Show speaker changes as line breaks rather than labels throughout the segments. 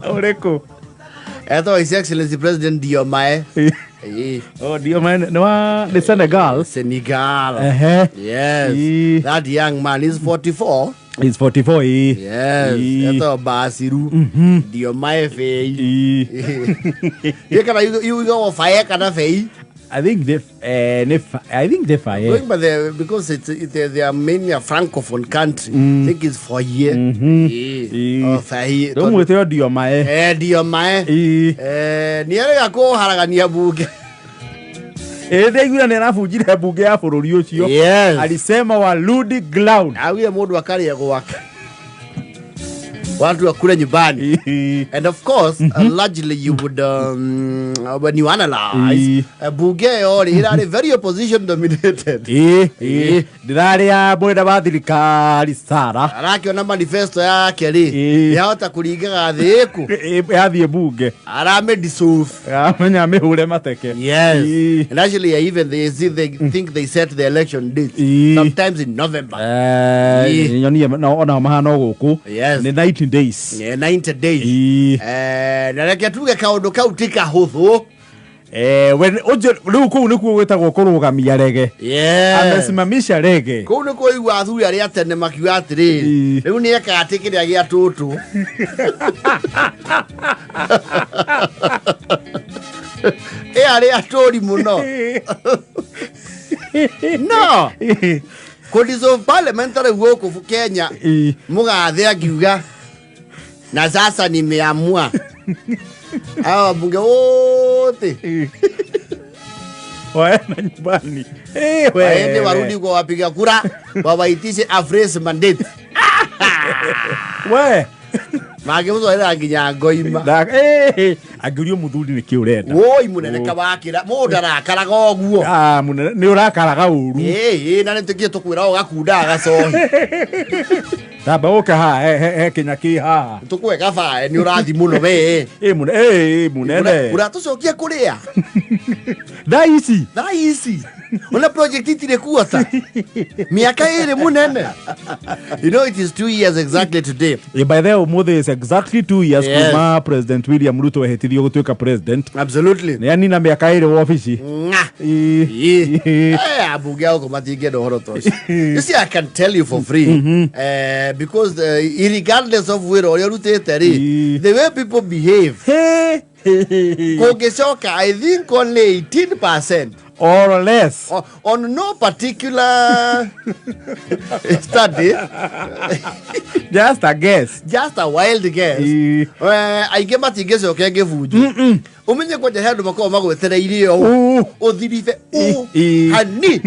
Ũrĩkũ?
Etagwo His Excellency President Diomaye. Ĩĩ.
Oh, Diomaye nĩ wa nĩ Senegal.
Senegal.
Ehe.
Yes.
Ĩĩ.
That young man is 44.
He's 44 ĩĩ.
Yes.
Ĩĩ.
Etagwo Basiru Diomaye Faye.
Ĩĩ.
Ĩĩ kana yugago Faye kana Faye.
I think they nĩ I think they Faye.
Going by the because it's it, they are mainly a francophone country. I think it's Foyer.
Ĩĩ.
Oh, Faye.
Rĩu mwĩte o Diomaye.
Eh, Diomaye.
Ĩĩ.
Eh, nĩ erega kũharagania bunge.
Ĩĩ ndaiguire nĩ arabunjire mbunge ya bũrũri ũcio.
Yes.
Alisema warudi ground.
Augire mũndũ akarĩa gwake. Watu wakule nyumbani.
Ĩĩ.
And of course, largely you would, when you analyze, bunge ĩyo rĩ, ĩrarĩ very opposition dominated.
Ĩĩ, ĩĩ. Ndĩrarĩ ya mwena wa thirikari Sara.
Arakĩona manifesto yake rĩ,
Ĩĩ.
yahota kũringaga thĩ ĩkũ.
Ĩĩ, yathiĩ bunge.
Arame dissolve.
Amenya mĩhũre mateke.
Yes.
Ĩĩ.
And actually, even they see they think they set the election date
Ĩĩ.
sometimes in November.
Eh,
Ĩĩ.
nyonie onao mahana o gũkũ.
Yes.
Nĩ 90 days.
Yeah, 90 days.
Ĩĩ.
Eh, na reke tuge kaũndũ kau ti kahũthũ.
Eh, rĩu kũu nĩkuo gwĩtagwo kũrũgamia rege.
Yes.
Amesimamisha rege.
Kũu nĩ kũigua athuri arĩa tene makiuga atĩrĩrĩ,
Ĩĩ.
rĩu nĩ eka atĩ kĩrĩa gĩa tũtũ. Ĩ arĩa atũri mũno. No, kũ dissolve parliament rĩu gũkũ Kenya
Ĩĩ.
mũgathe angiuga na sasa nimeamua hawa wabunge wote
Waenda nyumbani. Eh, we.
waende warudi kwa wapiga kura wawaitishe a fresh mandate.
We.
Mangĩmũtwarĩra nginya ngoima.
Eh, angĩũrio mũthuri nĩ kĩ ũrenda.
Woi mũnene kawakĩra mũndũ arakaraga ũguo.
Ah, mũnene nĩ ũrakaraga ũru.
Ĩĩ na nĩtũkĩe tũkwĩra ũgakunda gacohi.
Tamba ũke haha he kinya kĩ haha.
Tũkwe kaba nĩ ũrathi mũno we.
Ĩ mũnene, ĩ mũnene.
Ũratũcokia kũrĩa.
Thaa ici.
Thaa ici. Ona project itirĩ kuota. Mĩaka ĩrĩ mũnene. You know it is 2 years exactly today.
By the way, ũmũthĩ is exactly 2 years kuma President William Ruto ehĩtithio gũtuĩka president.
Absolutely.
Nĩ anina mĩaka ĩrĩ wabici.
Ng'a.
Ĩ.
Ĩ.
Ĩ.
Ambunge a gũkũ matingĩenda ũhoro ta ũcio. You see, I can tell you for free, because regardless of wĩra ũrĩa ũrutĩte rĩ, the way people behave,
Hey.
kũngĩcoka I think only 18%
Or less.
On no particular study,
Just a guess.
Just a wild guess. Aingĩ matingĩcoka ngĩbunjwo ũmenye kwanja he andũ makoragwo magwetereire ũũ ũthiribe ũũ hani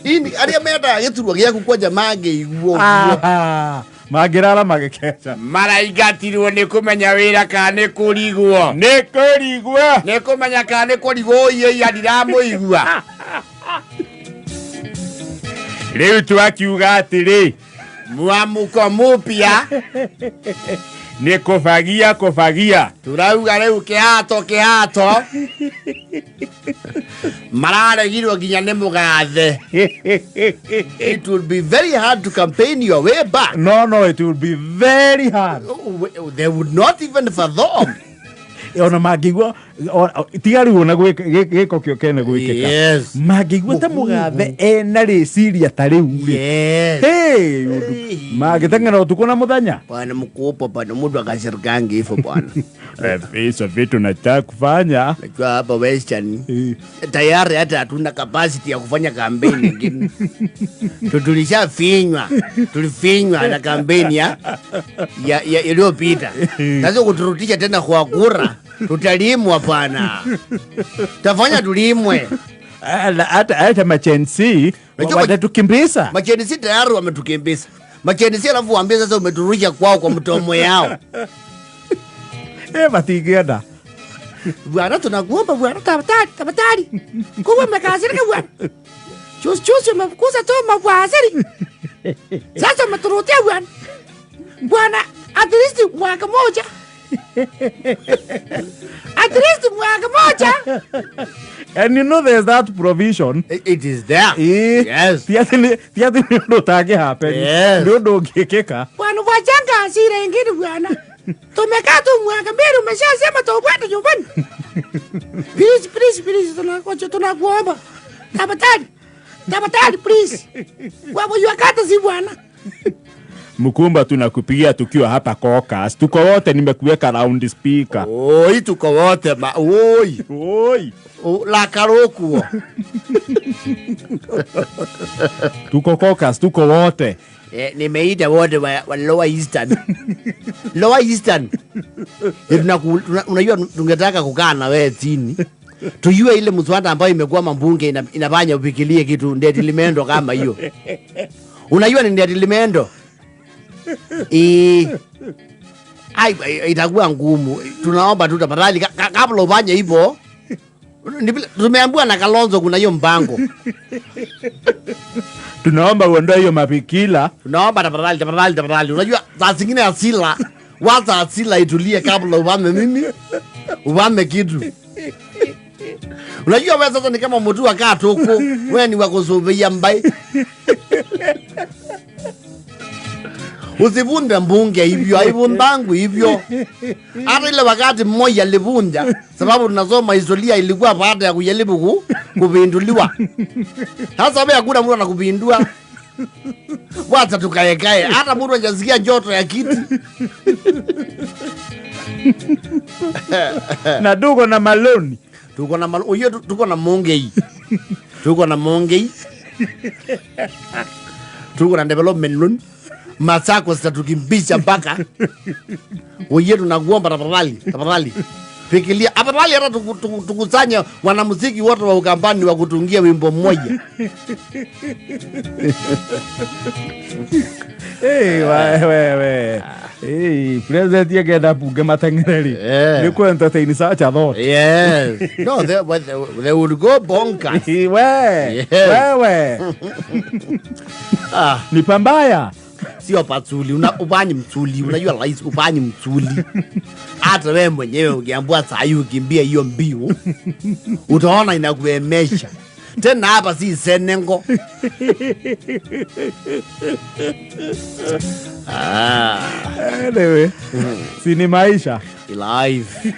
Ini arĩa mendaga gĩturwa gĩaku kwanja mangĩigua ũguo.
Ah, mangĩrara magĩkeca.
Maraingatirwo nĩ kũmenya wĩra kana nĩ kũrigwo.
Nĩ kũrigwo.
Nĩ kũmenya kana nĩ kũrigwo ũiĩia ndiramũigua.
Rĩu twakiuga atĩrĩ,
Mwamuko mupya.
Nĩ kũbagia kũbagia.
Turauga rĩu kĩhato kĩhato mararegirwo nginya nĩ mũgathe. It will be very hard to campaign your way back.
No, it will be very hard.
They would not even fathom.
Ona mangĩigua tiga rĩu ona gĩko kĩo kene gwĩkĩka. Mangĩigua ta mũgathe ena rĩciria ta rĩu rĩ, hey, mangĩteng'era ũtukũ na mũthenya.
Bwana mkubwa, bwana mundu akashirikangi hivyo bwana.
Hizo vitu nataka kufanya.
Najua hapa Western tayari hata hatuna capacity ya kufanya kampeni ingine. Tulishafinywa, tulifinywa na kampeni ya iliyopita. Sasa kuturudisha tena kwa kura, tutalimwa bwana, tafanya tulimwe.
Hata ma-Gen Z
Unajua
watatukimbiza.
Ma-Gen Z tayari wametukimbiza. Ma-Gen Z alafu waambie sasa umeturusha kwao kwa mtomo yao.
Eh, matingĩenda.
Bwana, tunakuomba bwana, tafadhali, tafadhali. Kuwa umekasirika bwana. Juzi juzi umefukuza tu mawaziri. Sasa umeturudia bwana. Bwana, at least mwaka moja. At least mwaka moja.
And you know there's that provision.
It is there.
Ĩĩ.
Yes.
Ti atĩ nĩ ũndũ ũtangĩ happen.
Yes.
Nĩ ũndũ ũngĩkĩka.
Bwana, wachanga hasira ingine bwana. Tumekaa tu mwaka mbili umeshasema tukwenda nyumbani. Please, please, please, tunakocha tunakuomba. Tafadhali. Tafadhali please. Kwa hiyo kata si bwana.
Mkumba, tunakupigia tukiwa hapa caucus. Tuko wote, nimekuweka round speaker.
Oi, tuko wote ma oi.
Oi.
Lakarokuo.
Tuko caucus, tuko wote.
Nimeita wote wa Lower Eastern. Lower Eastern. Unajua tungetaka kukaa na wewe chini. Tujue ile mswada ambayo imekuwa mambunge inafanya ufikirie kitu ndeti limendo kama hiyo. Unajua ni ndeti limendo. Ai, itakuwa ngumu. Tunaomba tu tafadhali kabla ufanye hivyo. Tumeambiwa na Kalonzo kuna hiyo mpango.
Tunaomba uondoe hiyo mapikila.
Tunaomba tafadhali, tafadhali, tafadhali. Unajua saa zingine hasira, wacha hasira itulie kabla uvame nini? Uvame kitu. Unajua wewe sasa ni kama mtu akaa tuku, wewe ni wa kusubia mbai. Usivunde mbunge hivyo, haivundangu hivyo. Hata ile wakati mmoja alivunja, sababu tunasoma historia ilikuwa baada ya kujaribu kupinduliwa. Sasa wewe hakuna mtu anakupindua. Wacha tukaekae. Hata mtu hajasikia joto ya kiti.
Na dugo na maloni.
Tuko na uyo tuko na mongei. Tuko na mongei. Tuko na development loan. Masako zitatukimbisha mpaka. Oye, tunakuomba tafadhali, tafadhali. Fikiria afadhali hata tukusanye wanamuziki wote wa Ukambani wa kutungia wimbo mmoja.
Hey, we. Hey, president yegenda bunge mateng'ereri.
Yeah.
Nĩ kũ entertain such a thought.
Yes. No, they would go bonkers.
We.
Yes.
Wewe.
Ah.
Ni pambaya.
Sio pazuli, ufanyi mzuli, unajua rais ufanyi mzuli. Hata wewe mwenyewe ukiambiwa saa hii ukimbie hiyo mbio, utaona inakuemesha. Tena hapa si Senengo.
Anyway, si ni maisha.
Life.